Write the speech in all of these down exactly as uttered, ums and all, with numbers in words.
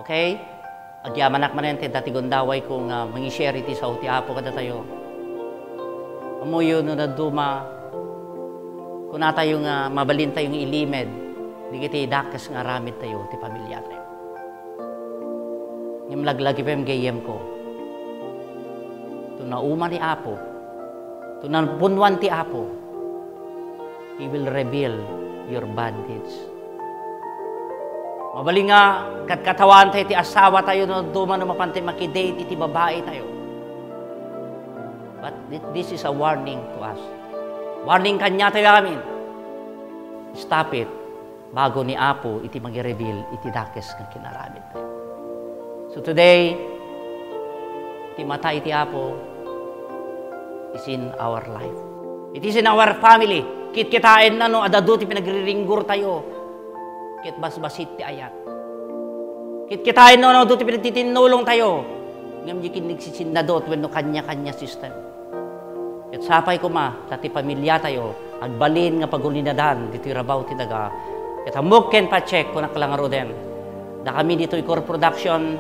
Okay? Agyamanak manen ti dati gundawayko nga mangi-share iti sao ti Apo kadatayo. Ammoyo no dadduma, kunatayo nga mabalintayo nga ilimed dagiti dakes nga aramidtayo ti pamiliatayo. Ngem laglagipem gayyemko, to nauma ni Apo, to napunnuan ti Apo, He will reveal your bondage. Mabalin nga katkatawantay ti asawatayo no dadduma no mapantayo makidate iti babaitayo. But thi-, this is a warning to us. Warning kaniatayo amin. Stop it. Bago ni Apo iti magi-reveal iti dakes nga kinaramidtayo. So today, ti mata iti Apo is in our life. It is in our family. Kitkitaenna no adda adu ti pinagriringgortayo. Ket basbasit ti ayat. Kitkitaenna no adu ti pinagtitinnulongtayo. Ngem di ket nagsisinnadot wenno kanya-kanya system. Ket sapay koma ta ti pamiliatayo agbalin nga pagulinadan ditoy rabaw ti daga. Ket ammok ken pa-check, kunak la ngaruden. Dakami ditoy Core Production,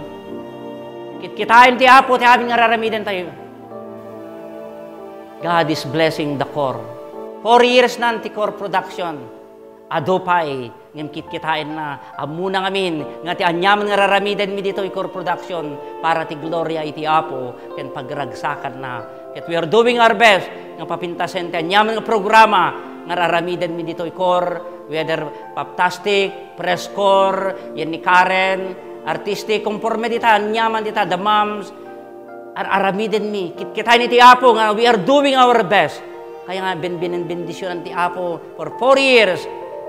kitkitaen ti Apo ti amin nga raramidentayo. God is blessing the Core. Four years nan ti Core Production. Adu pay, ngem kitkitaenna, ammona ngamin nga ti aniaman nga raramidenmi ditoy Core Production para ti gloria iti Apo ken pagragsakanna. Ket we are doing our best nga papintasen ti aniaman nga programa nga raramidenmi ditoy Core, whether Poptastic, Press Corps, yan ni Karen, artistic, konforme dita, aniaman dita, the moms, ar-aramidenmi. Kitkitaen iti Apo nga we are doing our best. Kaya nga, benbenen-, bendisionan ti Apo for four years.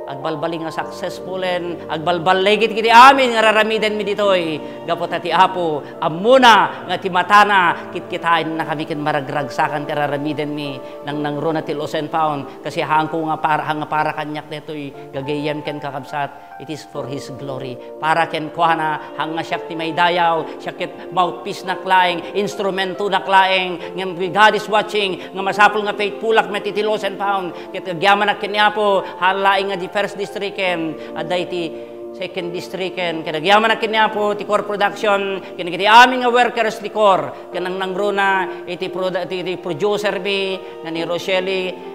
Agbalbaliw nga successfulen, agbalbaliw iti amin nga raramidenmi ditoy. Gapu ta ti Apo, ammona nga ti matana, kitkitaennakami ken maragragsakan ti raramidenmi, nangnangruna ti lost and found. Kasi haanko nga para, nga para kaniak ditoy, gagayyem ken kakabsat. It is for His glory. Para kenkuana, haan nga siak ti maidayaw, siak ket mouthpiece-nak laeng, instrumento-nak laeng, ngem God is watching, nga masapul nga faithful-ak met iti lost and found. Ket agyamanak ken ni Apo, haan laeng nga di first district-en, adda iti second district-en. Ket agyamanak ken ni Apo, ti Core Production, ken iti amin nga workers ti Core, ken nangnangruna iti produ-, iti, iti producer-mi, nga ni Rochelle,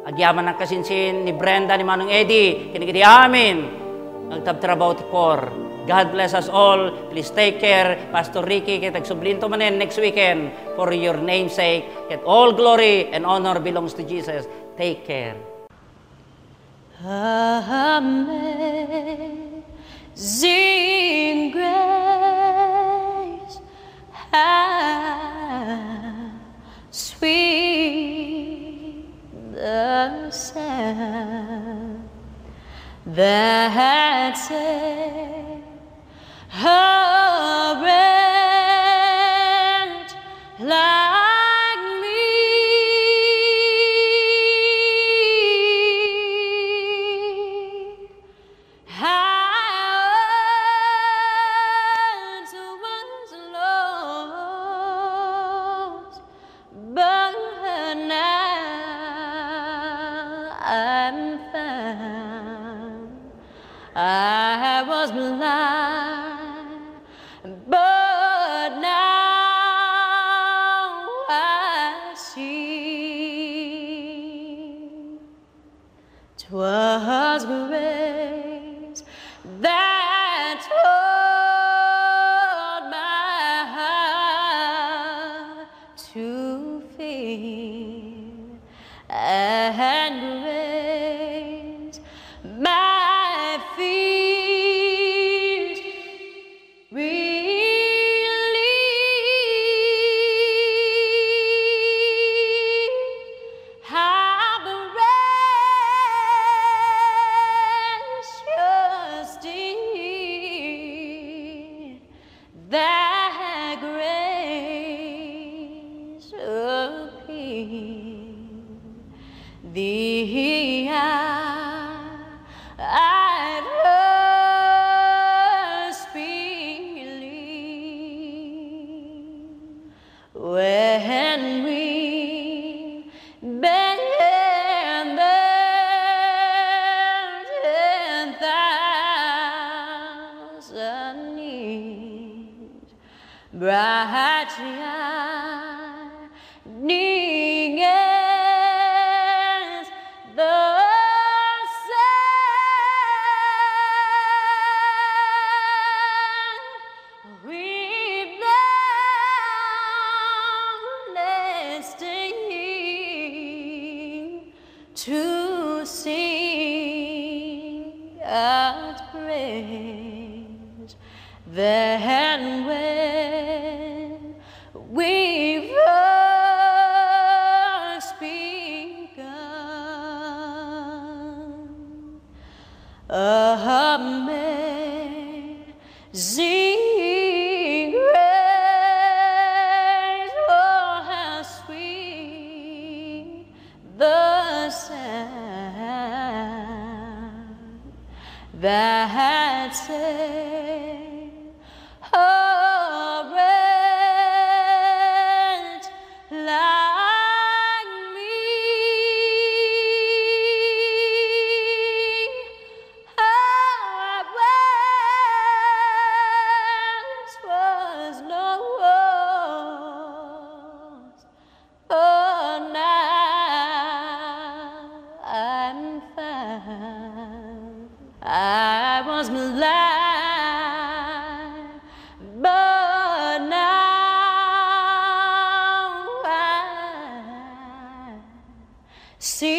Agyamanak kasinsin ni Brenda, ni Manong Eddie, ken iti amin nga agtabtrabaho ti Core. God bless us all. Please take care. Pastor Ricky, ket agsublinto manen next weekend for your namesake. Ket all glory and honor belongs to Jesus. Take care. Amazing grace, how sweet the sound that saved a wretch like me. I once was lost, but now I'm found. I was blind, but now I see. 'Twas grace that taught my heart to fear, and grace my fears relieved. How precious did that grace appear, the hour I'd first believed. When we bend ten thousand years, Shining as the sun, with loudest singing to sing out praise. Then when we first begun, amazing grace, oh, how sweet the sound that saved a wretch like me. I once was lost, but now I'm found. I was blind, but now I see.